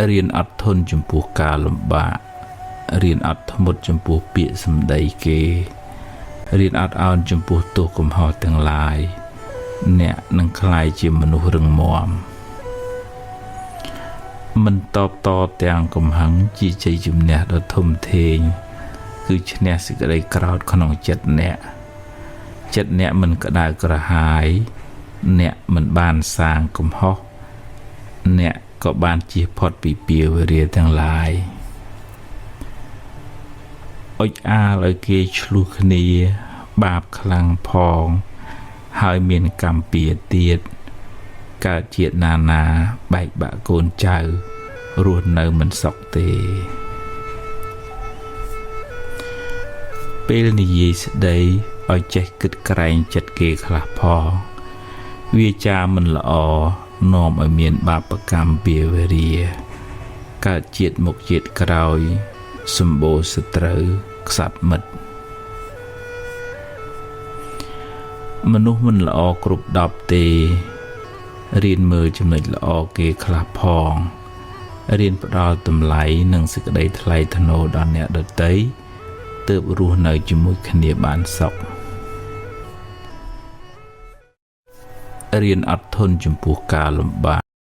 រៀនអត់ធន់ចំពោះការលំបាករៀនអត់ធ្មត់ចំពោះពាក្យសម្ដីគេរៀនអត់ឱនចំពោះទោសកំហុសទាំងឡាយអ្នកនឹងក្លាយជាមនុស្សរឹងមាំមិនតបតទាំងកំហឹងជាជ័យជំនះដ៏ធំធេងគឺឈ្នះសេចក្តីក្រោធក្នុងចិត្តអ្នកចិត្តអ្នកមិនក្តៅក្រហាយអ្នកមិនបានសាងកំហុសអ្នកក៏បានជៀសផុតពីពាវរាទាំងឡាយអុចអាលឲ្យគេឆ្លោះគ្នាបាបខ្លាំងផង ហើយមានកម្មពៀទៀតកើតជាតិណានាបែកបាក់កូនចៅរស់នៅមិនសុខទេពេលនិយាយស្ដីឲ្យចេះគិតក្រែងចិត្តគេខ្លះផងវាចាមិនល្អនាំឲ្យមានបាបកម្មពាវរាកើតជាតិមុខជាតិក្រោយសម្បូរសត្រូវខ្សត់មិត្តមនុស្សមិនល្អគ្រប់10ទេរៀនមើលចំណុចល្អគេខ្លះផងរៀនផ្ដល់តម្លៃនិងសេចក្តីថ្លៃថ្នូរដល់អ្នកដទៃទើបរស់នៅជាមួយគ្នាបានសុខរៀនអត់ធន់ចំពោះការលំបាក